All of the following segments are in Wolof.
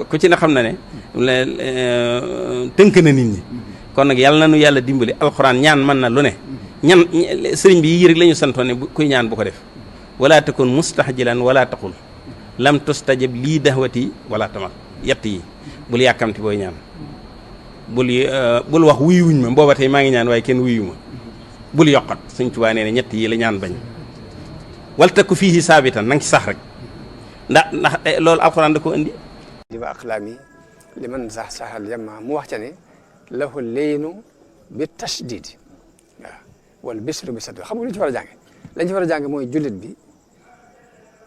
ku ci na xam na ne tënk na nit ñi kon nag yàlla na nu yàlla dimbali alxuraan ñaan mën na lu ne ñan sëriñ bi yii rek la ñu santoon ne kuy ñaan bu ko def wala takun mustahjilan wala taqul lam tustajib lii dahwati wala tamal yett yi bul yàkkamti booy ñaan bul wax wuyuwuñ ma booba tey maa ngi ñaan waaye kenn wuyu ma bul yokkat Sëñ Tuubaa nee ne ñett yi la ñaan bañ wal takku fiihi saabitan na nga ci sax rek ndax loolu alxuraan da ko indi di ba aqlaami li man sax saxal yamma mu wax ca ne lahu leynu bi tashdid waaw wala bisru bi sadid xam nga lu ñu ci war a jànge lañ ci war a jànge mooy jullit bi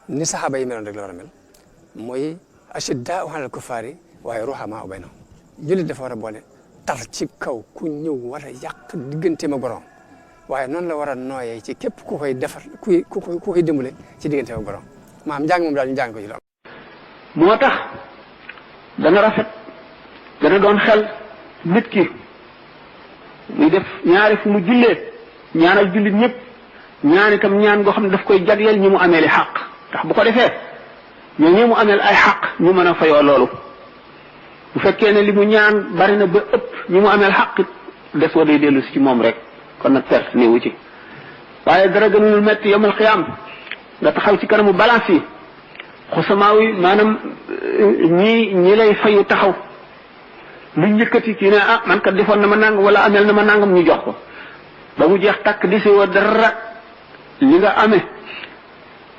ni saxaaba yi meloon rek la war a mel mooy ashiddaa'u alal kuffaari waaye ruhamaa'u baynahum jullit dafa war a boole tar ci kaw ku ñëw war a yàq digganteem ak borom waaye noonu la war a nooyee ci képp ku koy defar ku koy dimbale ci digganteem ak borom maanaam njàng moom daal ñu jàng ko ci loolu. moo tax dana rafet dana doon xel nit ki muy def ñaari fu mu jullee ñaanal jullit ñëpp ñaan itam ñaan goo xam ne daf koy jagleel ñi mu amee li xaq ndax bu ko defee ñi mu ameel ay xaq ñu mën a fayoo loolu bu fekkee ne li mu ñaan bari na ba ëpp ñi mu ameel xaq des wa day dellu si ci moom rek kon nag perte néewu ci waaye dara gënul metti yawmal qiyaam nga taxaw ci kanamu balance yi xusamaaw yi maanaam ñi lay fayu taxaw luñ yëkkati kii ne ah man kat defoon na ma nangam wala ameel na ma nangam ñu jox ko ba mu jeex takk di si wa dara li nga amee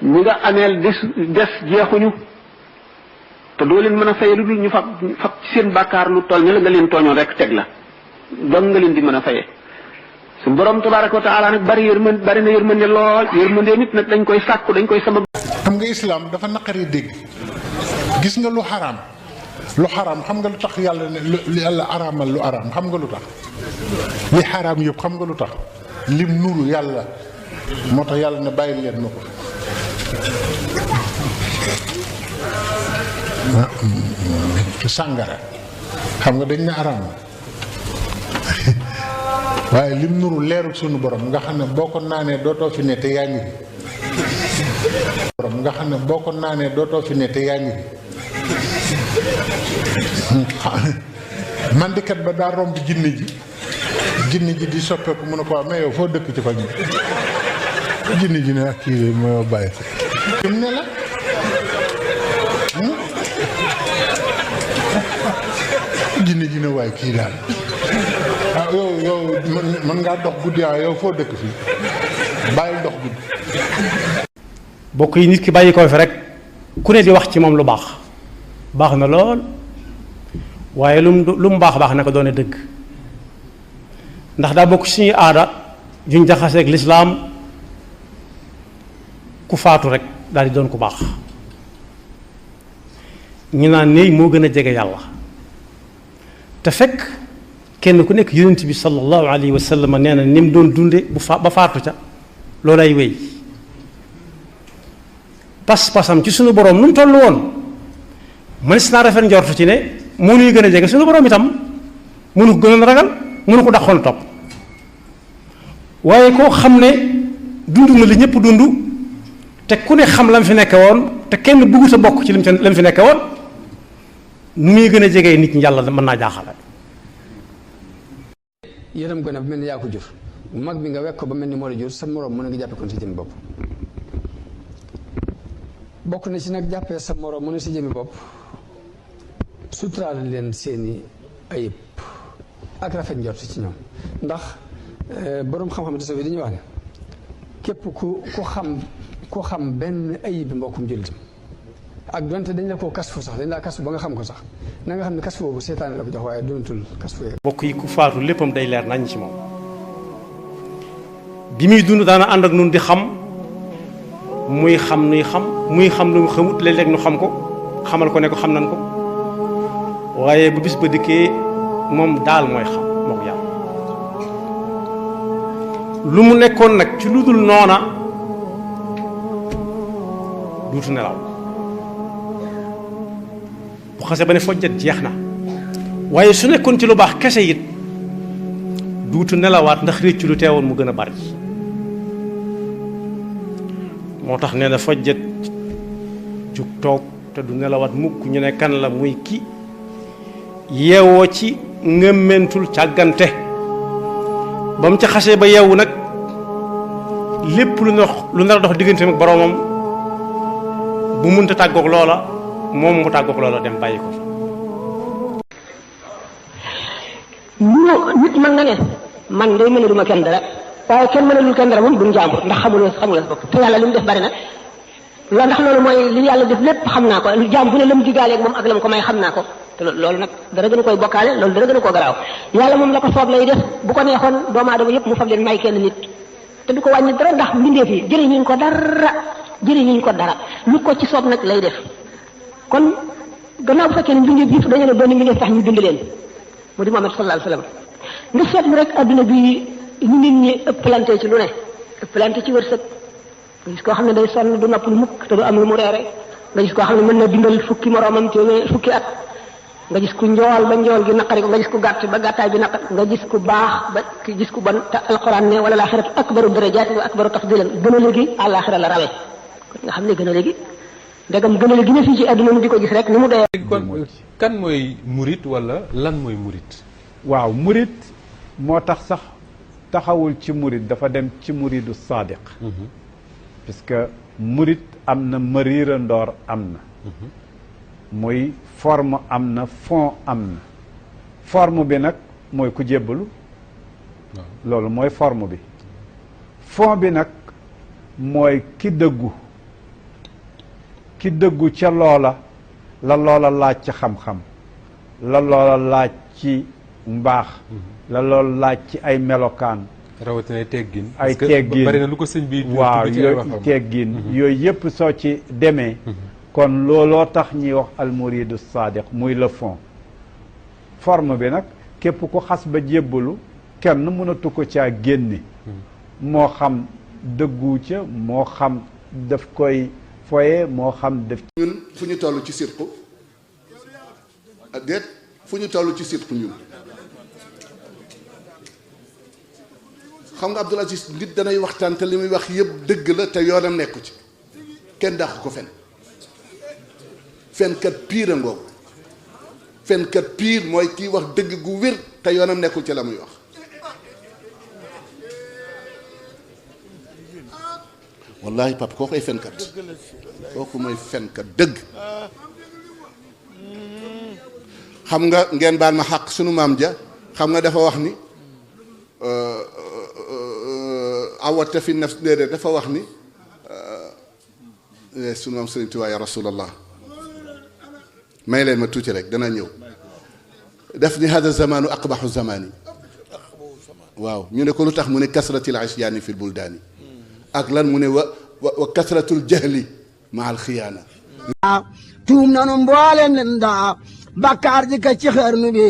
ñi nga ameel des jeexuñu te doo leen mën a fay lu dul ñu fab ci seen bàkkaar lu toll ni la nga leen tooñoon rek teg la doon nga leen di mën a fayee su borom tabaraka wa taala nag bari na yërmande lool yërmande nit nag dañ koy sàkku dañ koy sabab. xam nga islam dafa naqari dégg gis nga lu xaraam xam nga lu tax yàlla ne lu yàlla araamal lu araam xam nga lu tax li xaraam yëpp xam nga lu tax lim nuru yàlla moo tax yàlla ne bàyyi leen ma ko sàngara xam nga dañ ne araam waaye lim nuru leeru sunu borom nga xam ne boo ko naanee dootoo fi ne te yaa ngi borom nga xam ne boo ko naanee dootoo fi ne te yaa ngi mandikat ba daa romb jinne ji di soppeeku mu ne ko mais yow foo dëkk ci koñ bi jinne ji ne ak kii moo bàyyi ko ne la jinne ji ne waaye kii daal ah yow mën ngaa dox guddi yow foo dëkk fii bàyyil dox guddi. bokk yi nit ki bàyyi ko fi rek ku ne di wax ci moom lu baax na lool waaye lu mu baax na ko doone dëgg ndax daa bokk suñuy aada juñ jaxaseeg lislaam ku faatu rek daal di doon ku baax ñu naan néeg moo gën a jege yàlla te fekk kenn ku nekk yonent bi sallallahu alayhi wa sallam nee na ni mu doon dunde ba faatu ca loolay wéy pas-pasam ci sunu borom nu mu toll woon mënees naa rafet njortu ci ne moo nuy gën a jege sunu borom itam mënu ko gënoon ragal mënu ko dàqoon topp waaye koo xam ne dund na li ñëpp dund te ku ne xam lam fi nekke woon te kenn bëggut a bokk ci lam fi nekke woon nu muy gën a jege nit ñi yàlla mën naa jaaxale. yërëm gone ba mel ni yaa ko jur mag bi nga wekk ko ba mel ni moo la jur sa morom mën nga jàppe kon si jëmmi bopp bokk na ci nag jàppee sa morom mën a si jëmmi bopp suturaal leen seeni ayib ak rafet njort ci ñoom ndax boroom xam-xam tasawuf yi dañuy wax ne képp ku xam benn ayib bi mbokkum jullitam ak donte dañ la koo kasfu sax dañ laa kasfu ba nga xam ko sax na nga xam ne kasfu boobu seetaane la ko jox waaye doonatul kasfu yooyu. bokk yi ku faatu léppam day leer nañ ci moom bi muy dund daana ànd ak nun di xam muy xam nuy xam muy xam lu mu xamut léeg-léeg nu xam ko xamal ko ne ko xam nan ko waaye bu bis ba dikkee moom daal mooy xam moo ko yàlla lu mu nekkoon nag ci lu dul noona duutu nelaw bu xase ba ne fojjat jeex na waaye su nekkoon ci lu baax kese it duutu nelawaat ndax réccu lu teewoon mu gën a bari moo tax nee na fojjat jug toog te du nelawat mukk ñu ne kan la muy ki yeewoo ci ngëmmentul càggante ba mu ca xasee ba yeewu nag lépp lu nar a dox diggante ak boroomam bu munta tàggoog loola moom mu tàggoog loola dem bàyyi ko nit mën na ne man day mën a duma kenn dara waaye kenn mënalul kenn dara moom duñ jàmbur ndax xamuloo sa bopp te yàlla li mu def bari na loolu ndax loolu mooy li yàlla def lépp xam naa ko lu jaam bu ne la mu diggaaleeg moom ak la mu ko may xam naa ko te loolu nag dara gën a koy bokkaale loolu dara gën a koo garaaw yàlla moom la ko soob lay def bu ko neexoon doomu aadama yëpp mu fab leen may kenn nit te du ko wàññi dara ndax mbindeef yi jëriñuñ ko dara lu ko ci soob nag lay def kon gannaaw bu fekkee ne mbindeef yëpp dañu ne benn mbindeef tax ñu bind leen mu di Muhammad sallallahu alayhi wasallam nga seetlu rek adduna bi ñu nit ñi ëppalante ci lu ne ëppalante ci wërsëg nga gis koo xam ne day sonn du nopp lu mukk te du am lu mu reere nga gis koo xam ne mën na dundal fukki moroomam téeméer fukki at nga gis ku njool ba njool gi naqari ko nga gis ku gàtt ba gàttaay bi naqari nga gis ku baax ba gis ku bon te alquran ne wala laaxiratu akbaru darajaati wa akbaru tafdilan gën a léegi àllaaxira la rawe kon nga xam ne gën a léegi ndegam gën a léegi ne fii ci adduna mi di ko gis rek ni mu doyee. kon kan mooy murit wala lan mooy murit. waaw murit moo tax sax taxawul ci murit dafa dem ci muridu sadiq puisque murit am na mariira ndoor am na muy forme am na fond am na forme bi nag mooy ku jébbalu loolu mooy forme bi fond bi nag mooy ki dëggu ca loola la loola laaj ci xam-xam la loola laaj ci mbaax la loolu laaj ci ay melokaan rawatina ay teggin ay teggin bari na lu ko sëñ bi waaw yooyu teggin yooyu yëpp soo ci demee kon looloo tax ñuy wax almuridu sadiq muy le fond forme bi nag képp ku xas ba jébbalu kenn mënatu ko caa génne moo xam dëggu ca moo xam daf koy foye moo xam def ñun fu ñu toll ci sirku déet fu ñu toll ci sirku ñun xam nga Abdoul Aziz nit danay waxtaan te li muy wax yëpp dëgg la te yoonam nekku ci kenn dàq ko fen fenkat piir a ngoogu fenkat piir mooy kii wax dëgg gu wér te yoonam nekkul ci la muy wax wallahi papa kooku ay fenkat kooku mooy fenkat dëgg xam nga ngeen baal ma xaq sunu maam ja xam nga dafa wax ni awata fi nafs déedéet dafa wax ni sunu maam Sëriñ Tuubaa ya rasulallah may leen ma tuuti rek dana ñëw def ni hada zamanu aqbaxu zamani waaw ñu ne ko lu tax mu ne kasratil asyaani fi buldaani ak lan mu ne wa kasratul jahli ma al xiyaana tuum nanu mbooleen leen daa bakkaar ji ka ci xarnu bi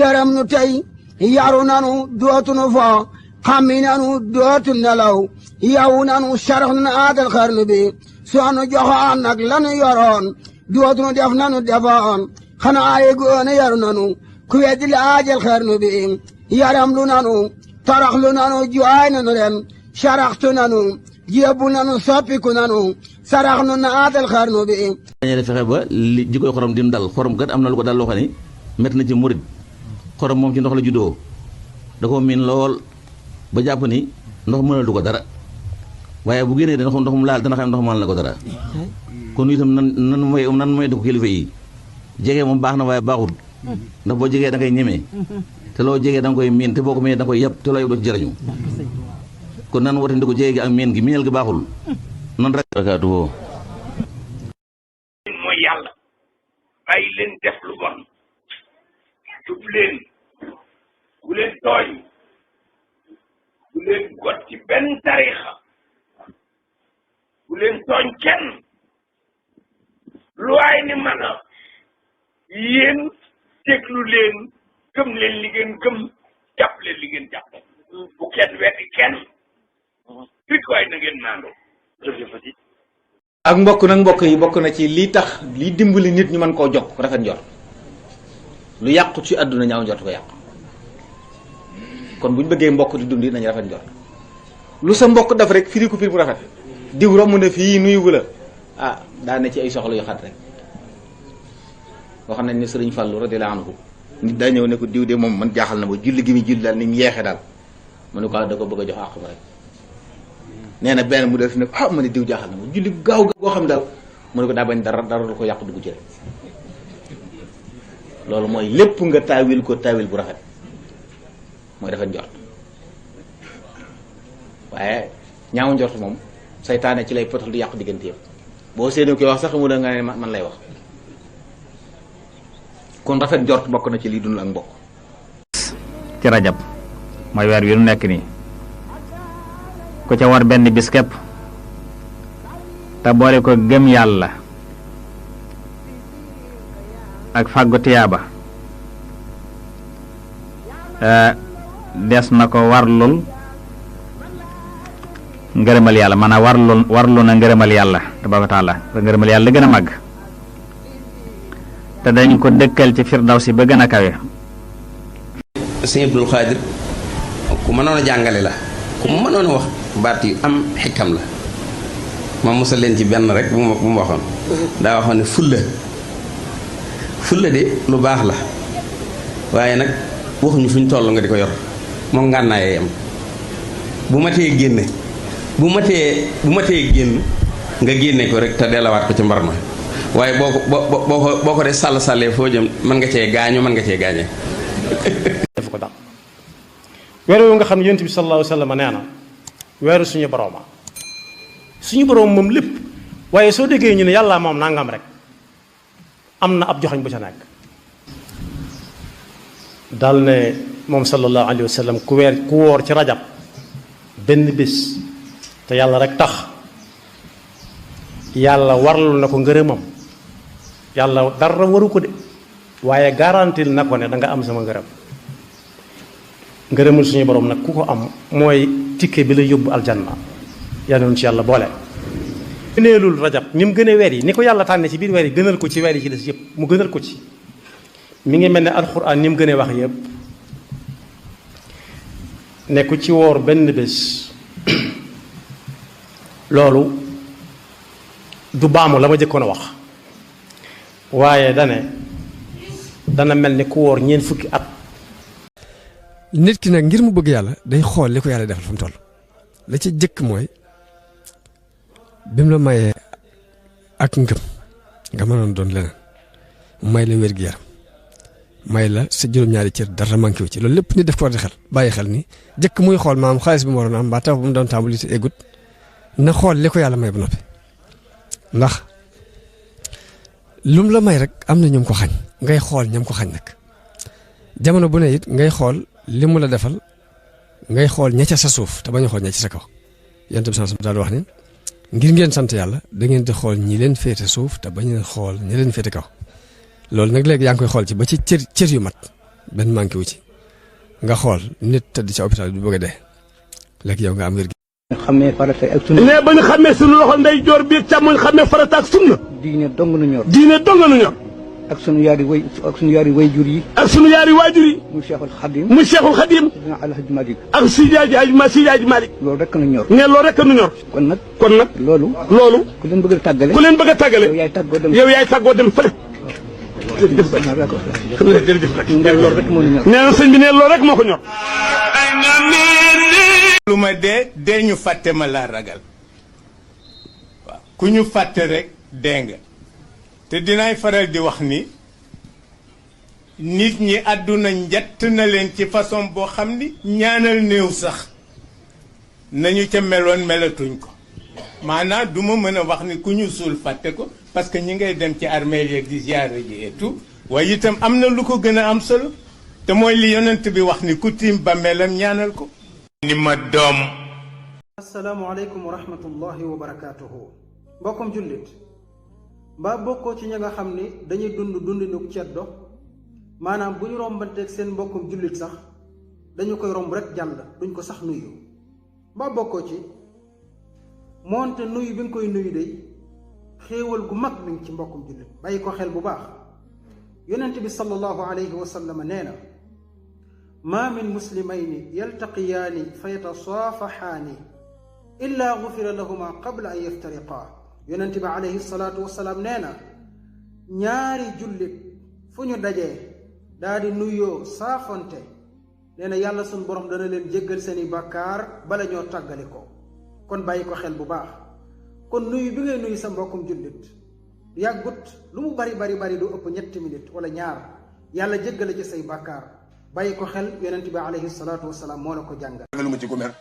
yaram nu tey yaru nanu dootunu fo xammi nanu dootu nelaw yaw nanu sarax nu aadal xarnu bi soonu joxoon nag lanu yoroon dootunu def nanu defoon xanaa yegoone yaru nanu ku weddi laajal xarnu bi yaram lu nanu torox lu nanu jooy nanu ren saraxtu nanu jébbu nanu soppiku nanu sarax nu naatal xarnu bi dañuy fexe ba li ji koy xorom dim dal xorom kat am na lu ko dal loo xam ne métti na ci murit xorom moom ci ndox la juddoo da ko miin lool ba jàpp ni ndox mënal du ko dara waaye bu génnee dana ndox mu laal dana xam ndox mënal na ko dara kon itam nan mooy du ko kilifa yi jege moom baax na waaye baaxul ndax boo jegee da ngay ñemee te loo jegee da nga koy miin te boo ko miinee da nga koy yàpp te loo yëpp doo ci jëriñu kon nan watandi ko jege gi ak miin gi miinal gi baaxul nan rek barakaatu woo mooy yàlla bàyyi leen def lu bon jub leen bu leen tooñ bu leen got ci benn tarixa bu leen tooñ kenn lu waay ni mën a yéen déglu leen gëm leen li ngeen gëm jàpp leen li ngeen jàpp bu kenn weddi kenn rik waay na ngeen naandoo jërëjëfati ak mbokk nag mbokk yi bokk na ci lii tax lii dimbali nit ñu mën koo jokk rafet njort lu yàqu ci àdduna ñaaw njort ko yàqu kon bu ñu bëggee mbokk di dund nañu rafet njort lu sa mbokk def rek firi ko firi bu rafet diw romb na fii nuyu la ah daa ne ci ay soxla yu xat rek wax nañ ne sëriñ Fallou radiyallahu anhu nit daa ñëw ne ko diw de moom man jaaxal na ma julli gi muy julli daal ni mu yeexee daal mu ne ko da ko bëgg a jox àq ba rek nee na benn mu def ne ah ma ne diw jaaxal na ma julli gaaw goo xam ne daal mu ne ko daa bañ dara lu ko yàq dugg ci rek loolu mooy lépp nga taawil ko taawil bu rafet mooy dafa njort waaye ñaaw njort moom saytaane ci lay potal di yàq diggante yëpp boo séenee koy wax sax mu da nga ne man lay wax kon rafet njort bokk na ci liy dund ak mbokk ci rajab mooy weer wi nu nekk nii ku ca war benn bis képp te boole ko gëm yàlla ak fàggu tiyaaba des na ko warlul ngërëmal yàlla maanaam warlu na ngërëmal yàlla tabaaraka taala te ngërëmal yàlla gën a màgg te dañ ko dëkkal ci firdawsi ba gën a kawe. sëñ Abdul Xaadir ku mënoon a jàngale la ku mënoon a wax baat yu am xikam la ma mosal leen ci benn rek bu mu waxoon daa waxoon ne fulla de lu baax la waaye nag waxuñu fu ñu toll nga di ko yor moom ngànnaayee yam bu ma tee génne bu ma tee génn nga génne ko rek te delawaat ko ci mbar ma waaye boo ko dee sàll-sàllee foo jëm mën nga cee gaañu mën nga cee gaañee def ko dal weer woowu nga xam ne yonent bi sallallahu alayhi wa sallam nee na weeru suñu borooma suñu boroom moom lépp waaye soo déggee ñu ne yàlla moom nangam rek am na ab joxañ bu ca nekk dal ne moom sallallahu alayhi wa sallam ku woor ci rajab benn bés te yàlla rek tax yàlla warlu na ko ngërëmam yàlla dara waru ko de waaye garantil na ko ne da nga am sama ngërëm ngërëmul suñu borom nag ku ko am mooy tikke bi la yóbbu aljanna yàlla noonu ci yàlla boole. gëneelul rajab ni mu gën a weer yi ni ko yàlla tànne ci biir weer yi gënal ko ci weer yi ci des yëpp mu gënal ko ci mi ngi mel ne alxuraan ni mu gën a wax yëpp ne ku ci woor benn bés loolu du baamu la ma jëkkoon a wax waaye dana mel ni ku woor ñeent fukki at. nit ki nag ngir mu bëgg yàlla day xool li ko yàlla defal fu mu toll la ci jëkk mooy bi mu la mayee ak ngëm nga mënoon doon leneen may la wér-gu-yaram may la sa juróom-ñaari cër dara manqué wu ci loolu lépp nit def ko war di xel bàyyi xel ni jëkk muy xool maam xaalis bi mu waroon am mbaa taw bu mu doon tàmbali te eggut na xool li ko yàlla may ba noppi ndax lu mu la may rek am na ñoom ko xañ ngay xool ñam ko xañ nag jamono bu ne it ngay xool li mu la defal ngay xool ña ca sa suuf te bañ a xool ña ca sa kaw yonent bi sallallahu alayhi wasallam daal wax ni ngir ngeen sant yàlla da ngeen di xool ñi leen féete suuf te bañ a xool ñi leen féete kaw loolu nag léegi yaa ngi koy xool ci ba ci cër yu mat benn manqué wu ci nga xool nit tëdd ci hôpital bi bëgg a dee léegi yow nga am wér gi xamee farata ak sunna ne ba ñu xamee suñu loxo ndey joor bi càmmoñ xamee farata ak sunna diine dong nu ñor diine dong nu ñor ak sunu yaari way jur yi ak sunu yaari waajur yi mu Cheikhul Khadim mu Cheikhul Khadim dina Alhaji Malick ak Sidi Hadji Malick loolu rek nu ñor ne loolu rek nu ñor kon nag loolu ku leen bëgg a tàggale yow yaay tàggoo dem fële jërëjëf rek loolu rek moo ñu ñor nee na sëñ bi ne loolu rek moo ko ñor lu ma dee ñu fàtte ma laa ragal waaw ku ñu fàtte rek dee nga te dinaay faral di wax ni nit ñi àdduna njett na leen ci façon boo xam ni ñaanal néew sax nañu ca meloon melatuñ ko maanaam du ma mën a wax ni ku ñu suul fàtte ko parce que ñi ngay dem ci armeel yeeg di ziyaare ji et tout waaye itam am na lu ko gën a am solo te mooy li yonent bi wax ni ku tiim ba melam ñaanal ko ni ma doom. asalaamaaleykum wa rahmatullahi wa barakaatuhu. mbokkum jullit mbaa bokkoo ci ña nga xam ni dañuy dundinu ceddo maanaam bu ñu rombanteeg seen mbokkum jullit sax dañu koy romb rek jàll duñ ko sax nuyu mbaa bokkoo ci moonte nuyu bi nga koy nuyu day xéewal gu mag mi ngi ci mbokkum jullit bàyyi ko xel bu baax yonent bi sallallahu alayhi wa sallam nee na ma min muslimayni yaltaqiyaani fa yatasaafaxaani illa gufira lahuma qabla an yaftariqaa yonent bi alayhi salaatu wasalaam nee na ñaari jullit fu ñu dajee daa di nuyoo saafonte nee na yàlla suñ borom dana leen jéggal seeni bàkkaar bala ñoo tàggale ko kon bàyyi ko xel bu baax kon nuyu bi ngay nuyu sa mbokkum jullit yàggut lu mu bari du ëpp 7 minutes wala ñaar yàlla jéggale ci say bàkkaar bàyyi ko xel yonent bi alayhi salaatu wasalaam moo la ko jàngal. ragaluma ci ku mer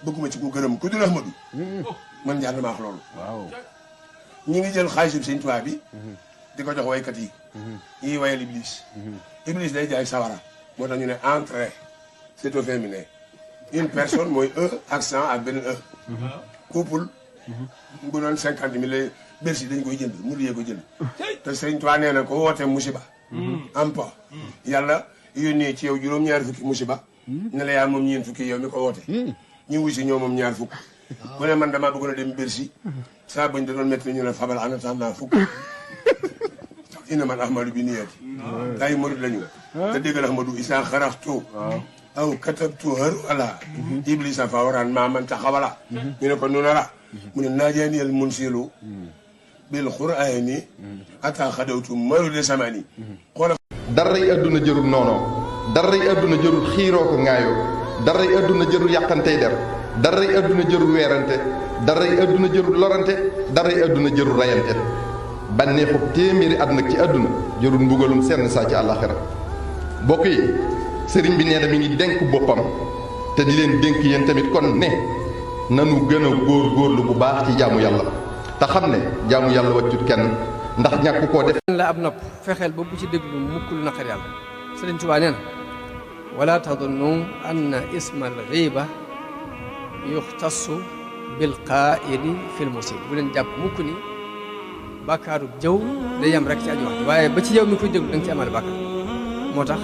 bëgguma ci ku gërëm ku dul Ahmadu man jaar na ma wax loolu. waaw ñi ngi jël xaalisu Sëñ Tuubaa bi di ko jox waykat yi ñiy wayal Iblis. Iblis day jaay sawara moo tax ñu ne entrée c'est au féminin une personne mooy accent ak beneen couple bu doon 50 000 Bercy dañ koy jënd mu yee ko jënd te Sëñ Tuubaa nee na ko woote musiba am po yàlla yónnee ci yow juróom-ñaari fukki musiba ne la yaa moom ñeen fukki yow mi ko woote ñu wusi ñoo moom ñaar fukk bu ne man damaa bëggoon a dem Bercy saa bañ da doon métti ñu ne fabal en attendant fukk ina man ahmadu bi niyyati tay murid lañu te déggal ahmadu isa xaraxtu aw katabtu har ala iblisa fa waran ma man taxawala ñu ne ko nunara mu ne naajaniyal munsilu bil qur'ani ata xadawtu maru de samani xoola daray adduna jërul noonoo daray adduna jërul xiiroo ko ŋaayoo daray adduna jërul yàqantey der daray adduna jërul weerante daray adduna jërul lorante daray adduna jërul rayante bànneexub téeméeri at nag ci àdduna jërul mbugalum senn saa ci àllaxira bokk yi sëriñ bi nee na mi ngi dénk boppam te di leen dénk yéen tamit kon ne nanu gën a góorgóorlu bu baax ci jaamu yàlla te xam ne jaamu yàlla wàccut kenn ndax ñàkk koo def la ab nopp fexeel ba bu ci déglu mukkul naqar yàlla sëriñ Tuubaa nee na wala tadunnu anna isma al ghiba yuxtassu bil qaa'ili fil musib bu leen jàpp mukk ni bàkkaaru jëw day yem rek ci aji wax waaye ba ci yow mi koy déglu da nga ci amaale bàkkaar moo tax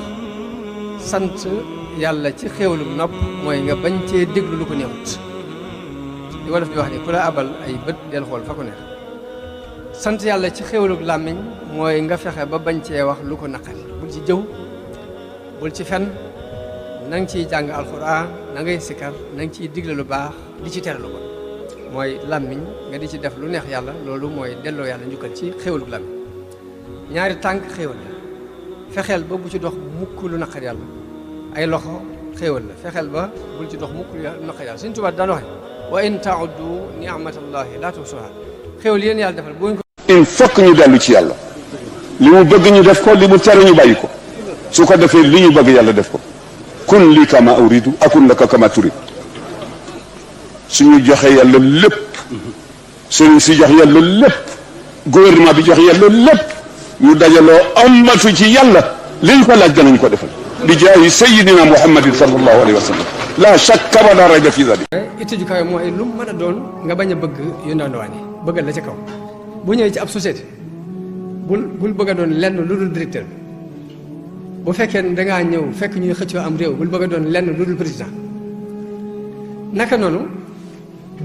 sant yàlla ci xéewalu nopp mooy nga bañ cee déglu lu ko neexut li wolof di wax ni ku la abal ay bët del xool fa ko neex sant yàlla ci xéewalu làmmiñ mooy nga fexe ba bañ cee wax lu ko naqari bul ci jëw bul ci fen na nga ciy jàng alxuraan na ngay sikkar na nga ciy digle lu baax di ci tere lu bon mooy làmmiñ nga di ci def lu neex yàlla loolu mooy delloo yàlla njukkal ci xéewalu làmmiñ ñaari tànk xéewal la fexeel ba bu ci dox mukk lu naqar yàlla ay loxo xéewal la fexeel ba bul ci dox mukk lu naqar yàlla Sëñ Tuubaa daan waxe wa in tauddu ni'matallahi la tuhsuha xéewal yéen yàlla defal boo ko il faut que ñu dellu ci yàlla li mu bëgg ñu def ko li mu tere ñu bàyyi ko su ko defee li ñu bëgg yàlla def ko kun li kama uridu akun laka kama turid suñu joxe yàlla lépp sëriñ si jox yàlla lépp gouvernement bi jox yàlla lépp ñu dajaloo amatu ci yàlla liñ ko laaj danañ ko defal bi jaayi sayyidina muhammadin sallallahu alayhi wa sallam la shakka wala rayba fi dalik itte ju kawe mooy lu mu mën a doon nga bañ a bëgg yu ndawaan yi bëggal la ca kaw bu ñëwee ci ab société bul bëgg a doon lenn lu dul directeur bu fekkee ne dangaa ñëw fekk ñuy xëccoo am réew bul bëgg a doon lenn lu dul président naka noonu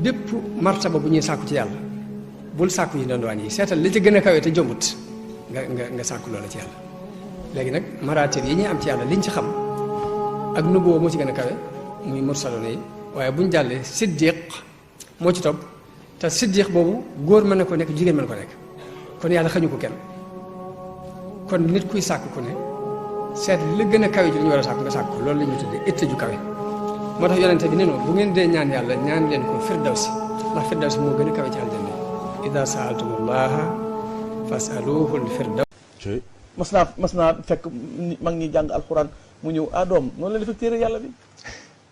bépp martaba bu ñuy sàkku ci yàlla bul sàkku yi ndawaan yi seetal li ci gën a kawe te jombut nga sàkku loola ci yàlla léegi nag maraatib yi ñuy am ci yàlla liñ ci xam ak nubuwa moo ci gën a kawe muy mursaloon yi waaye buñ jàllee siddiq moo ci topp te siddiq boobu góor mën na ko nekk jigéen mën ko nekk kon yàlla xañu ko kenn kon nit kuy sàkk ku ne seet li gën a kawe ji li ñu war a sàkk nga sàkk ko loolu la ñuy tuddee itte ju kawe moo tax yonente bi ne noonu bu ngeen dee ñaan yàlla ñaan leen ko firdawsi ndax firdawsi moo gën a kawe ci aljanna ida saaltumullaha fasaluhu lfirdaws mas naa fekk mag ñi jàng alxuraan mu ñëw doom noonu la defee téere yàlla bi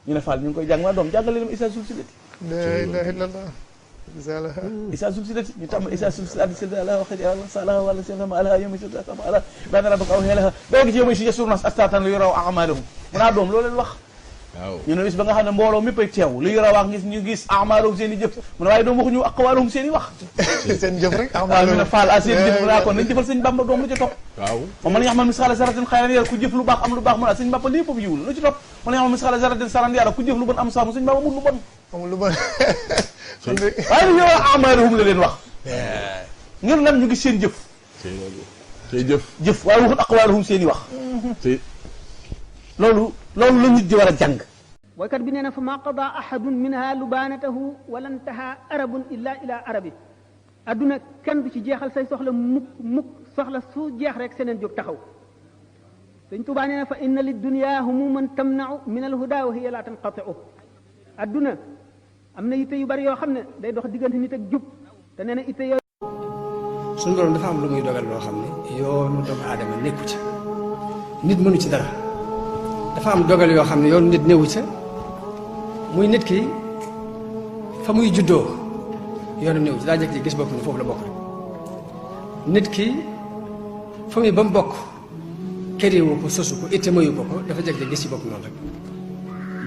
ñu ne Fall ñu ngi koy jàng doom jàngale leen isa sulsilati la ilaha illallah isa sulsilati ñu tàmm isa sulsilati sila ala waxi ala salaha wala sima ala yomi sila sama ala bana rabbaka aw helaha doo gi ci yomi si yasurnas astatan lu yoraw amalahum mu naa doom loo leen wax waaw ñu ne bis ba nga xam ne mbooloo mépp ay teew lu yor a wax ñu gis amaalum seen i jëf mu ne waaye doom waxuñu aqwaalum seen i wax seen jëf rek amaalum ne Fall seen jëf mu naa kon nañ jëfal sëñ Bamba doom lu ci topp waaw moom man yaxmal misqaala zarratin xayran yara ku jëf lu baax am lu baax mu ne sëñ Bamba lépp foofu yiwul lu ci topp man yaxmal misqaala zarratin saran yara ku jëf lu bon am saamu sëñ Bamba amul lu bon amul lu bon waaye lu yor amaalum la leen wax ngir lan ñu gis seen jëf seen jëf waaye waxul aqwaalum seen i wax loolu la nit di war a jàng waykat bi nee na fa ma qada ahadun minha lubanatahu wala ntaha arabun illa ila arabi adduna kenn du ci jeexal say soxla mukk soxla su jeex rek seneen jóg taxaw sëñ Tuubaa nee na fa inna lid dunya humuman tamna'u min al huda wa hiya la tanqati'u adduna am na itte yu bari yoo xam ne day dox diggante nit ak jub te nee na itte yooyu suñu borom dafa am lu muy dogal loo xam ne yoonu doomu aadama nekku ci nit mënu ci dara dafa am dogal yoo xam ne yoonu nit newu ca muy nit ki fa muy juddoo yoonu newu ci daa jëkk ci gis bopp ne foofu la bokk rek nit ki fa muy ba mu bokk këriwu ko sosu ko itte mayu ko dafa jëkk ci gis ci bopp noonu rek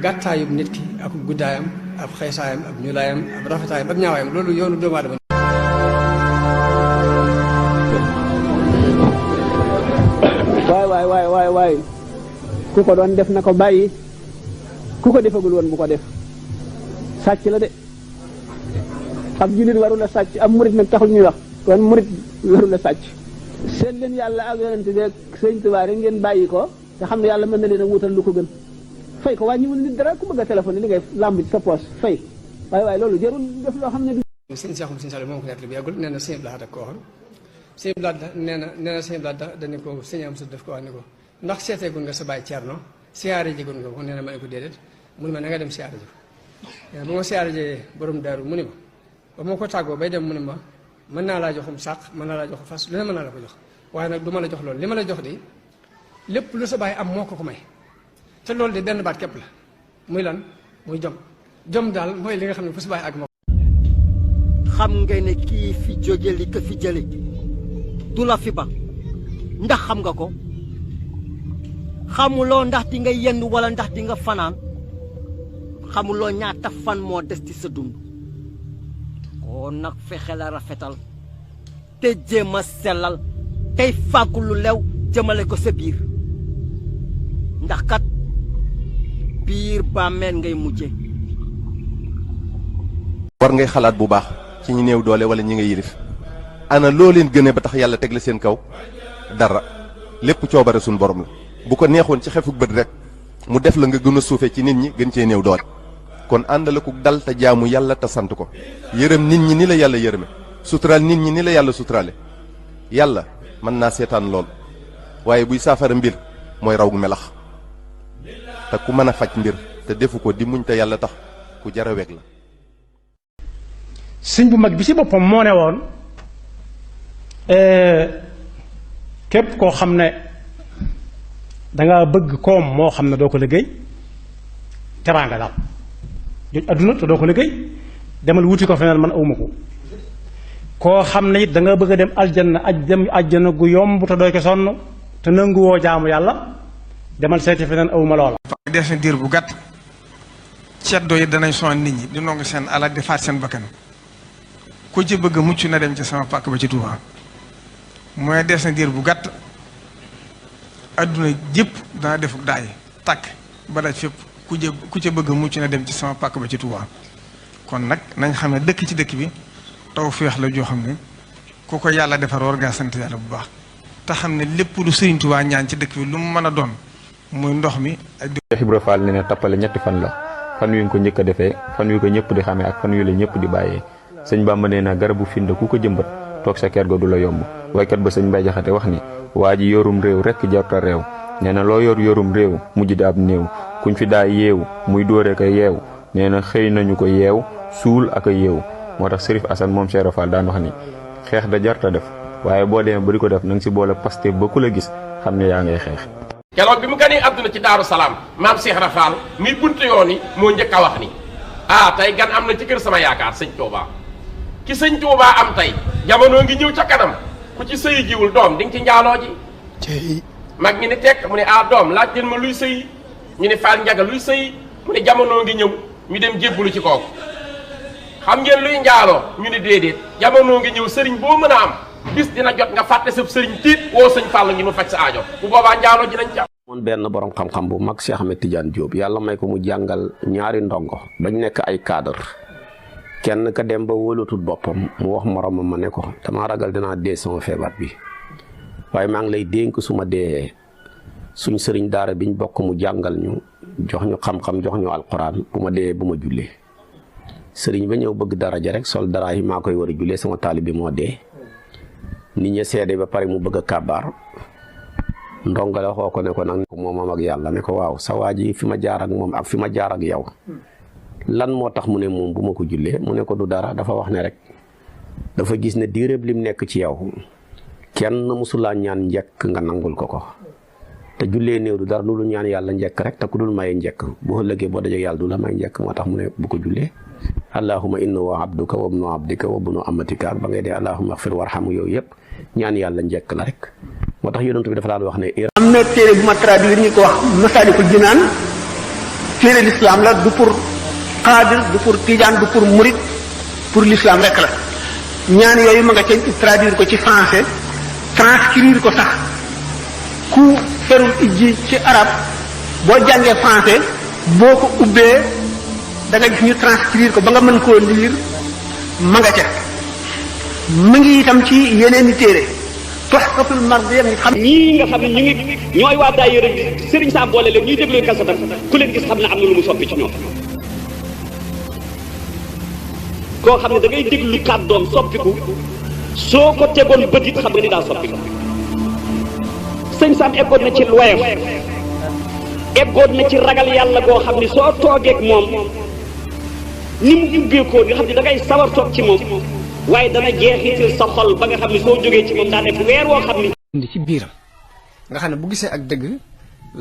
gàttaayub nit ki ak guddaayam ab xeesaayam ab ñuulaayam ab rafetaayam ab ñaawaayam loolu yoonu doomu aadama waay ku ko doon def na ko bàyyi ku ko defagul woon bu ko def sàcc la de ab jullit waru la sàcc ab murit nag taxul ñuy wax kon murit waru la sàcc seet leen yàlla ak yonent bi ak sëñ Tuubaa rek ngeen bàyyi ko te xam ne yàlla mën na leen a wutal lu ko gën fay ko wàññiwul nit dara ku bëgg a téléphone li ngay làmb ci sa poos fay waaye loolu jarul def loo xam ne sëñ Seexum sëñ Saliou moom ko nekk bi yàggul nee na sëñ Blaat ak ko waxoon sëñ Blaat nee na sëñ Blaat dañu ko sëñ am sa def ko wax ni ko ndax seeteegul nga sa baay Cerno siyaare jigoon nga ko nee na ma ne ko déedéet mu ne ma na nga dem siyaare ji ko ba ma siyaare ji borom daaru mu ne ma ba ma ko tàggoo bay dem mu ne ma mën naa laa joxum sàq mën naa laa jox fas lu ne mën naa la ko jox waaye nag du ma la jox loolu li ma la jox de lépp lu sa baay am moo ko may te loolu de benn baat képp la muy lan muy jom daal mooy li nga xam ne fu sa baay ak moo xam nga ne kii fi jóge li ko fi jële du la fi ba ndax xam nga ko xamuloo ndax di nga yendu wala ndax di nga fanaan xamuloo ñaata fan moo des ci sa dund kon nag fexe la rafetal te jéem a sellal tey fàggu lu lew jëmale ko sa biir ndax kat biir bàmmeel ngay mujje war ngay xalaat bu baax ci ñi néew doole wala ñi nga yilif ana loo leen gënee ba tax yàlla teg la seen kaw dara lépp coobare suñu borom la bu ko neexoon ci xefuk bët rek mu def la nga gën a suufe ci nit ñi gën cee néew doole kon àndale ku dal te jaamu yàlla te sant ko yërëm nit ñi ni la yàlla yërëme suturaal nit ñi ni la yàlla suturaale yàlla mën naa seetaan lool waaye buy saafara mbir mooy raw gu melax te ku mën a faj mbir te defu ko di muñ te yàlla tax ku jara weg la sëñ bu mag bi ci boppam moo ne woon képp koo xam ne danga bëgg koom moo xam ne doo ko liggéey teraanga daal joj adduna te doo ko liggéey demal wuti ko feneen man awma ko koo xam ne it da nga bëgg a dem aljanna dem àjjana gu yomb te doo ko sonn te nanguwoo jaamu yàlla demal seeti feneen awma loola des na diir bu gàtt ceddo yi danañ sonn nit ñi di nongu seen alal di faat seen bakkan ku ci bëgg mucc na dem ci sama pàkk ba ci Touba mooy des na diir bu gàtt adduna jëpp dana defuk daay tàkk ba daj fépp ku ca bëgg mucc na dem ci sama pàkk ba ci Touba kon nag nañ xam ne dëkk ci dëkk bi taw féex la joo xam ne ku ko yàlla defar war ngaa sant yàlla bu baax te xam ne lépp lu Sëriñ Touba ñaan ci dëkk bi lu mu mën a doon muy ndox mi ak Cheikh Ibra Fall ne ne tappale ñetti fan la fan wi nga ko njëkk a defee fan wi ko ñëpp di xamee ak fan wi la ñëpp di bàyyee sëñ Bamba nee na garabu finde ku ko jëmbat toog sa kër ga du la yomb waykat ba sëñ Mbay Jaxate wax ni waa ji yorum réew rekk jarta réew nee na loo yorum réew mujj di ab néew kuñ fi daa yeew muy dóore ko yeew nee na xëy nañu ko yeew suul ak a yeew moo tax Sërif Asan moom Cheikh Fall daan wax ni xeex da jarta def waaye boo demee ba di ko def na nga si boole Pastef ba ku la gis xam ne yaa ngay xeex keroog bi mu ganee àdduna ci Daaru Salaam maam Cheikh Rafal mi buntu yoon yi moo njëkk a wax ni tey gan am na ci kër sama yaakaar sëñ Touba ki sëñ Touba am tey jamono ngi ñëw ca kanam ku ci sëyi jiwul doom di nga ci njaaloo ji mag ñi ni tekk mu ne doom laaj leen ma luy sëyi ñu ne Fall Njaga luy sëyi mu ne jamono ngi ñëw ñu dem jébbalu ci kooku xam ngeen luy njaaloo ñu ne déedéet jamono ngi ñëw sëriñ boo mën a am bis dina jot nga fàtte sa sëriñ tiit woo sëñ Fall ngi mu faj sa aajo bu boobaa njaaloo ji nañ ci am. moom benn borom xam-xam bu mag Cheikh Ahmed Tidiane Diop yàlla may ko mu jàngal ñaari ndongo bañ nekk ay cadre kenn ka dem ba wóolatul boppam mu wax moromam ma ne ko damaa ragal dinaa dee sama feebar bi waaye maa ngi lay dénk su ma dee suñ sëriñ daara biñ bokk mu jàngal ñu jox ñu xam-xam jox ñu alquran bu ma dee bu ma jullee sëriñ ba ñëw bëgg daraja rek sol dara yi maa koy war a jullee sama taalib bi moo dee nit ñi seede ba pare mu bëgg a kàbbaar ndongo la waxoo ko ne ko nag moom ak yàlla ne ko waaw sa waa ji fi ma jaar ak moom ak fi ma jaar ak yow lan moo tax mu ne moom bu ma ko jullee mu ne ko du dara dafa wax ne rek dafa gis ne diiréb lim nekk ci yow kenn mësulaa ñaan njekk nga nangul ko te jullee néew du dara lu ñaan yàlla njekk rek te ku dul maye njekk boo ëllëgee boo dajee yàlla du la may njekk moo tax mu ne bu ko jullee allahumma innahu abduka wa ibnu abdika wa ibnu amatika ak ba ngay dee allahumma axfir warhamu yooyu yëpp ñaan yàlla njekk la rek moo tax yonent bi dafa daan wax ne am na téere bu ma traduire ñu ko wax Masaalikul Jinaan téere l'islam la du pour xaadir du pour tijaan du pour murid pour l'islam rek la ñaan yooyu ma nga ca traduire ko ci français transcrire ko sax ku ferul ijji ci arab boo jàngee français boo ko ubbee da nga gis ñu transcrire ko ba nga mën koo lire ma nga ca mu ngi itam ci yeneen i téere Tuhfatul Mardiya xam ñii nga xam ne ñu ngi ñooy waa daayira Sëriñ Sam boole leen ñuy déglu kasatam ku leen gis xam ne am na lu mu soppi ci ñoom koo xam ne da ngay déglu kàddoom soppiku soo ko tegoon bët it xam nga ni daa soppiku sëñ Sam eggoon na ci woyof eggoon na ci ragal yàlla goo xam ne soo toogeeg moom ni mu ubbeekoo nga xam ne da ngay sawar toog ci moom waaye dana jeexital sa xol ba nga xam ne soo jógee ci moom daa def weer woo xam ni indi ci biiram nga xam ne bu gisee ak dëgg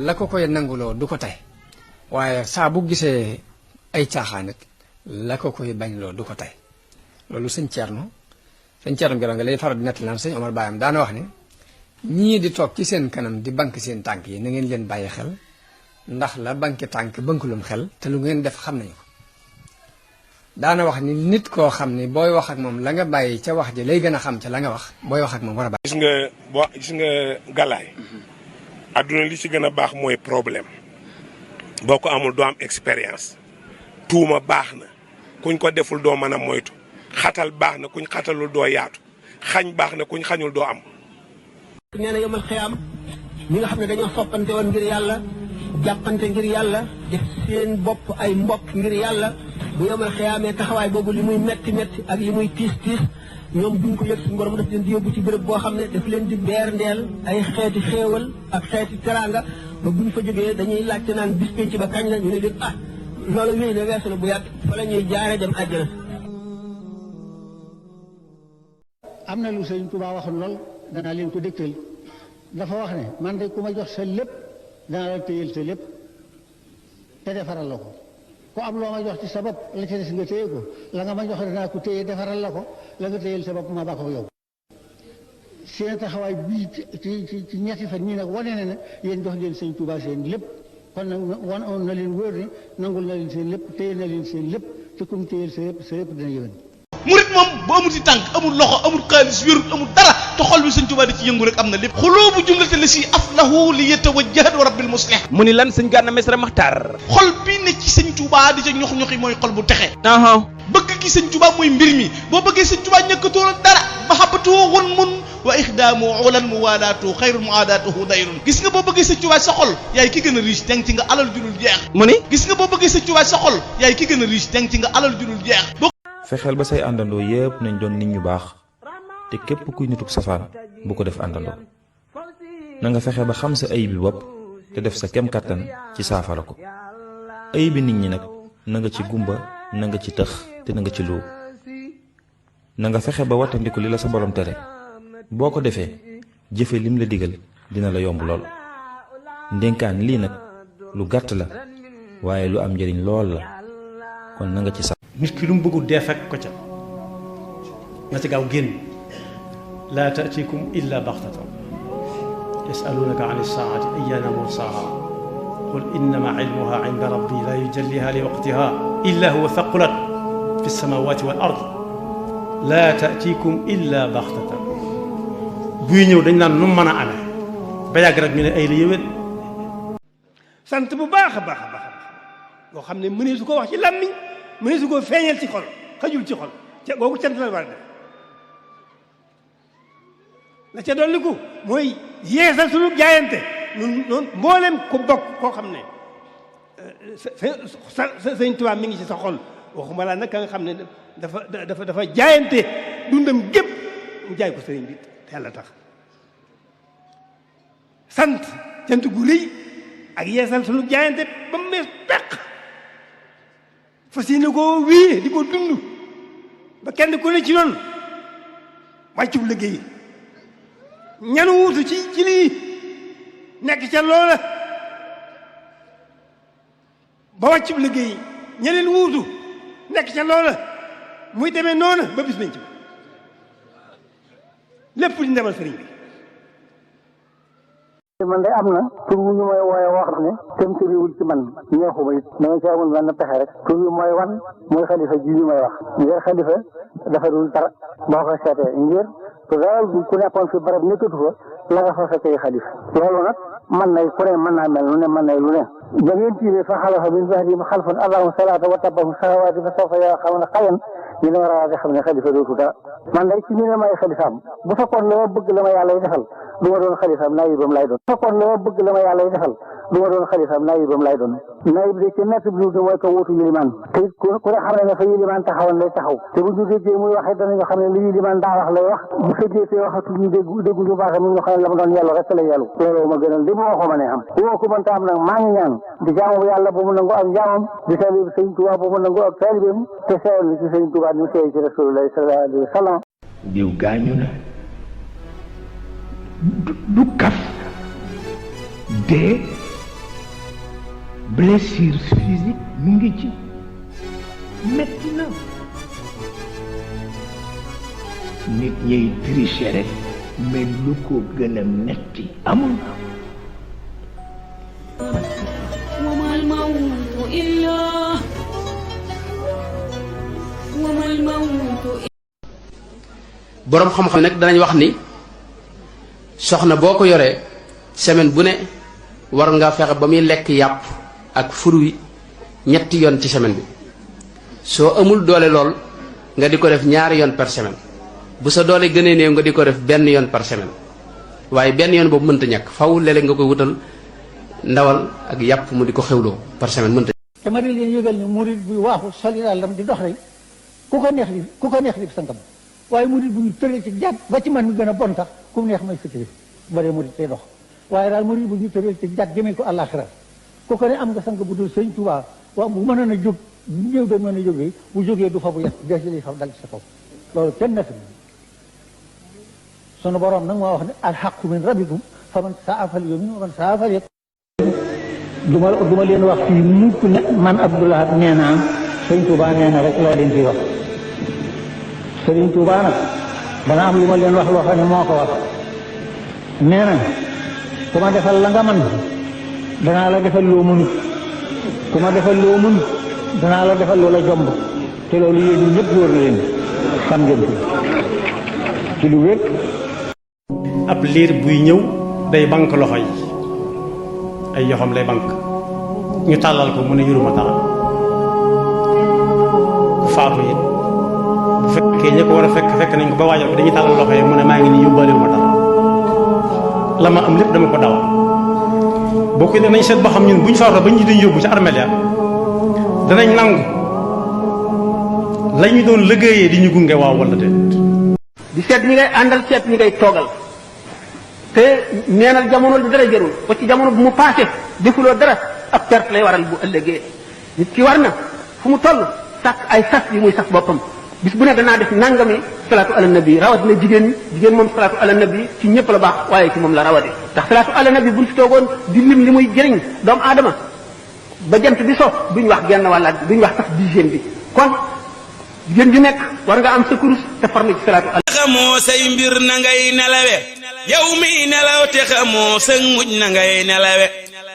la ko koy nanguloo du ko tey waaye saa bu gisee ay caaxaan it la ko koy bañloo du ko tey loolu sëñ Thierno Gero nga lay faral di nettali naan sëñ Omar Bayam daana wax ne ñii di toog ci seen kanam di bank seen tànk yi na ngeen leen bàyyi xel ndax la banki tànk bankulum xel te lu ngeen def xam nañu ko daana wax ni nit koo xam ni booy wax ak moom la nga bàyyi ca wax ji lay gën a xam ca la nga wax booy wax ak moom war a bàyyi. gis nga galaay adduna li ci gën a baax mooy problème boo ko amul doo am expérience tuuma baax na kuñ ko deful doo mën a moytu xatal baax na kuñ xatalul doo yaatu xañ baax na kuñ xañul doo am. nee na yomal xiyaam ñi nga xam ne dañoo soppante woon ngir yàlla jàppante ngir yàlla def seen bopp ay mbokk ngir yàlla bu yomal xiyaamee taxawaay boobu li muy metti metti ak li muy tiis tiis ñoom duñ ko yëg suñu borom daf leen di yóbbu ci béréb boo xam ne daf leen di beer ndeel ay xeeti xéewal ak xeeti teraanga ba buñ fa jógee dañuy laajte naan bis ci ba kañ la ñu ne leen loolu wéy na weesu na bu yàgg fa la ñuy jaare dem àjjana. am na lu Sëriñ Tuubaa waxoon lool danaa leen ko dégtal dafa wax ne man de ku ma jox sa lépp danaa la téyel sa lépp te defaral la ko ku am loo ma jox ci sa bopp la ci des nga téye ko la nga ma jox danaa ko téye defaral la ko la nga téyel sa bopp ma ba ko yow. seen taxawaay bii ci ñetti fan ñii nag wane na ne yéen jox ngeen Sëriñ Tuubaa seen lépp kon nag wan na leen wóor ni nangul na leen seen lépp téye na leen seen lépp te kum téyel sa lépp dina yëwan. murit moom bu amul ci tànk amul loxo amul xaalis wérut amul dara te xol bi Sëñ Tuubaa di ci yëngu rek am na lépp xuloobu jumlate la si aflahu li yatawajjahat wa rabbil muslih mu ni lan sëñ Gana Messere Maxtaar xol bii ne ci Sëñ Tuubaa di ca ñox-ñoxi mooy xol bu texe bëgg gi Sëñ Tuubaa mooy mbir mi boo bëggee Sëñ Tuubaa ñëkkatoo dara mahabbatuhu wan mun wa ixdaamu ulan muwaalaatu xayru muaadaatuhu dayrun gis nga boo bëggee Sëñ Tuubaa sa xol yaay ki gën a riche deng ci nga alal julul jeex mu ni gis nga boo bëggee Sëñ Tuubaa sa xol yaay ki gën a riche deng ci nga alal julul jeex. fexeel ba say àndandoo yépp nañ doon nit ñu baax te képp kuy nituk safaan bu ko def àndandoo na nga fexe ba xam sa ayibi bopp te def sa kem kàttan ci saafara ko ayibi nit ñi nag na nga ci gumba na nga ci tëx te na nga ci luu na nga fexe ba wattandiku li la sa borom tere boo ko defee jëfe lim la digal dina la yomb lool ndénkaan lii nag lu gàtt la waaye lu am njëriñ lool la kon na nga ci sax nit ki lu mu bëggul dee fekk ko ca na ci gaaw génn laa taatikum illa baxtatan yasalunaka an ilsaati ayana mursaha qul innama ilmuha inda rabbi la yujalliha li waqtiha illa huwa thaqulat fi lsamawati wal ard laa taatikum illa baxtatan buy ñëw dañ naan nu mën a amee ba yàgg rek ñu ne ay la yéwén sant bu baax a baax a baax boo xam ne mënee su ko wax ci làmmiñ mënee su ko feeñal ci xol xajul ci xol ca googu cant la war a def la ca dolliku mooy yeesal suñu jaayante nun noonu mboolem ku bokk koo xam ne Sëñ Tuubaa mi ngi ci sa xol waxuma laa nag ka nga xam ne dafa jaayante dundam gépp mu jaay ko sëriñ bi te yàlla tax sant cant gu rëy ak yeesal sunu jaayante ba mu mees peq fas yéene koo wii di ko dund ba kenn ku ne ci noonu wàccub liggéey ñanu wuutu ci lii nekk ca loola ba wàccub liggéey ñeneen wuutu nekk ca loola muy demee noona ba bis bañ ci lépp di ndemal sëriñ bi man de am na tur wu ñu mooy wooye woo xam ne tem tëriwul ci man ñeexuma it dama ci amul benn pexe rek tur bi mooy wan mooy xalifa ji ñu may wax ngir xalifa dafa dul dara boo ko seetee ngir daal bi ku nekkoon fi barab nekkatu fa la nga fa fekkee xalifa loolu nag man nay ku ne mën naa mel lu ne mën nay lu ne ba ngeen tiimee fa xalafa min ba'dihim xalfun allahum salaata wa tabahum sahawaati fa sawfa yalqawna xayyan ñu ne war a xam ne xalifa dootu dara man day ci ñu ne may xalifaam bu fekkoon la ma bëgg la ma yàlla yi defal du ma doon xalifaam naayibam lay doon bu fekkoon la ma bëgg la ma yàlla yi defal du ma doon xalifaam naayibam lay doon naayib de ci nekk bi du mooy ko wuutu yilimaan te it ku ne xam ne fa yilimaan taxawoon lay taxaw te bu ñu déggee muy waxee danañu xam ne li yilimaan daa wax lay wax bu fekkee te waxatu ñu déggu ñu baax mi ñu xam ne la ma doon yàlla rek la yàllu loolu ma gënal li mu waxuma ne am woo ko mënta am nag maa ngi ñaan di jaamu bu yàlla bu mu nangu ak jaamam di talib sëñ Tuubaa bu mu nangu ak taalibeem te seewal ni ci sëñ Tuubaa ni mu seey ci Rasulullah sallallahu alayhi wa sallam diw gaañu na du kaf de blessure physique mi ngi ci metti na nit ñiy tricher rek mais lu ko gën a metti amul وما الموت إلا وما الموت boroom xam-xam nag danañ wax ni soxna boo ko yoree semaine bu ne war nga fexe ba muy lekk yàpp ak fur wi ñetti yoon ci semaine bi soo amul doole lool nga di ko def ñaari yoon par semaine bu sa doole gënee néew nga di ko def benn yoon par semaine waaye benn yoon boobu mënta ñàkk faw léeg-léeg nga koy wutal ndawal ak yàpp mu di ko xewloo par semaine mënta. dama di leen yëgal ni murid buy waaxu soli dàllam di dox rek ku ko neex li sangam waaye murid bu ñu tëree ci jàpp ba ci man mi gën a bon tax ku mu neex may sëkkëri bu dee murid tey dox waaye daal murid bu ñu tëree ci jàpp jëmee ko àllaaxira ku ko ne am nga sang bu dul sëñ Tuubaa waaw bu mënoon a jóg ñëw doon mën a jógee bu jógee du fa bu yàq des li xam dal ci sa kaw loolu kenn nekk sunu borom nag moo wax ne alxaqu min rabbikum fa man saa fal yu'min wa man saa fal yakfur du ma leen wax fii mukk ne man Abdoulaye nee naa sëñ Touba nee na rek loo leen fi wax sëriñ Touba nag dana am lu ma leen wax loo xam ne moo ko wax nee na ku ma defal la nga man danaa la defal loo mënut ku ma defal loo mënut danaa la defal loola jomb te loolu yéen ñëpp wóor na leen xam ngeen ko ci lu wér. ab liir buy ñëw day bank loxo yi ay yoxam lay bank ñu tàllal ko mu ne yuruma dara ku faatu it bu fekkee ñi ko war a fekk nañ ko ba waajal ko dañuy tàllal loxo yi mu ne maa ngi nii yóbbaalewu ma dara la ma am lépp dama ko dawal boo ko nañ seet ba xam ñun bu ñu faatoo ba ñu dañ yóbbu ci armeel ya danañ nangu la ñu doon liggéeyee di ñu gunge waaw wala déet di seet ñi ngay àndal seet ñi ngay toogal te neenal jamono lu dara jarul ba ci jamono bu mu paase defuloo dara ab perte lay waral bu ëllëgee nit ki war na fu mu toll sàkk ay sas yi muy sas boppam bis bu ne danaa def nangami salaatu ala nabi rawatina jigéen ñi jigéen moom salaatu ala nabi ci ñëpp la baax waaye ci moom la rawate ndax salaatu ala nabi buñ fi toogoon di lim li muy jëriñ doomu aadama ba jant bi so duñ wax genn wàllaat duñ wax sax dixième bi kon jigéen ju nekk war nga am sa kurus te farlu ci salaatu ala xamoo say mbir na ngay nelawe yow mi nelaw te xamoo sa mujj na ngay nelawe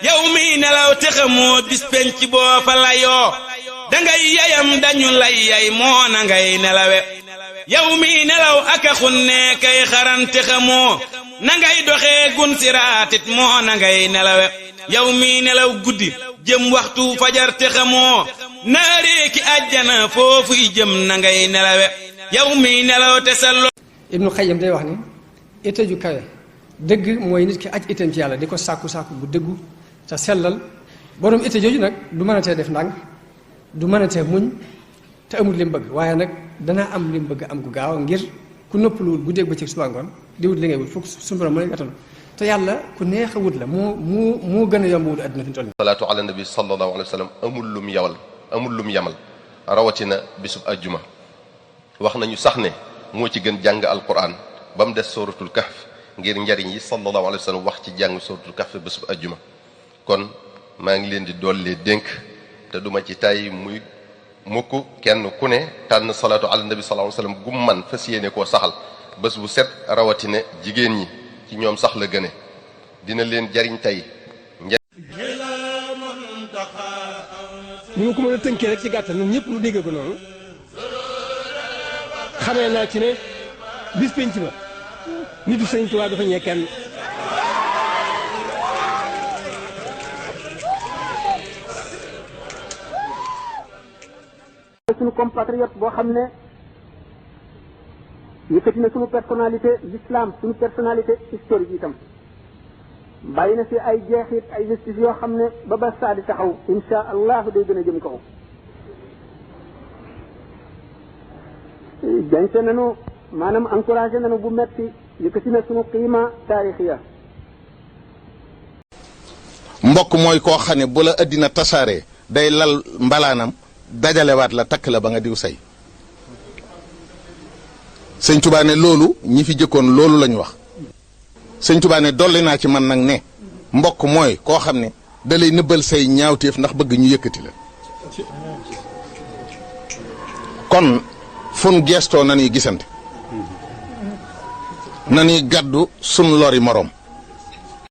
yow mi nelaw te xamoo bis penc boo fa layoo dangay yayam dañu lay yay moo na ngay nelawe yow mi nelaw aka xunne kay xarante xamoo na ngay doxee gun siraatit moo na ngay nelawe yow mi nelaw guddi jëm waxtu fajar te xamoo naaree ki àjjana foofuy jëm na ngay nelawe yow mi nelaw te sa Ibnu Xayyim day wax ni ite ju kawe dëgg mooy nit ki aj itam ci yàlla di ko sàkku bu dëggu te sellal borom ite jooju nag du mën a tee def ndànk du mën a tee muñ te amul li mu bëgg waaye nag dana am li mu bëgg am gu gaaw ngir ku noppaluwul guddeeg bëccëg suba ngoon di wut li ngay wut fukk suñu borom mu lay gàttal te yàlla ku neex a wut la moo gën a yomb wut àdduna fi mu toll nii. salaatu ala nabi sallallahu alayhi wa sallam amul lum yamal rawatina bisub ajjuma wax nañu sax ne moo ci gën jàng alquran ba mu des suratul kahf ngir njariñ yi sallallahu alayhi wa sallam wax ci jàng suratul kahf bisub ajjuma kon maa ngi leen di dollee dénk te duma ci tàyyi muy mukk kenn ku ne tànn salaatu ala nabi sallallahu alayhi wa sallam gum man fas yéene koo saxal bés bu set rawatina jigéen ñi ci ñoom sax la gëne dina leen jariñ tey. ni ma ko mën a tënkee rek ci gàttal ñun ñëpp ñu dégg ko noonu xamee naa ci ne bis penc ba nitu Sëñ Tuubaa dafa ñee kenn. suñu compatriote boo xam ne yëkkati na suñu personnalité l'islam suñu personnalité historique itam bàyyi na fi ay jeexit ay justice yoo xam ne ba saa di taxaw insha allah day gën a jëm kaw. jañse nanu maanaam encouragé nanu bu metti yëkkati na suñu qiima taarixiya. mbokk mooy koo xam ne bu la addina tasaaree day lal mbalaanam dajalewaat la takk la ba nga diw say. sëñ Tuubaa ne loolu ñi fi jëkkoon loolu lañu wax. sëñ Tuubaa ne dolli naa ci man nag ne mbokk mooy koo xam ne da lay nëbbal say ñaawteef ndax bëgg ñu yëkkati la. kon fun geestoo nañuy gisante nañuy gàddu sun lori moroom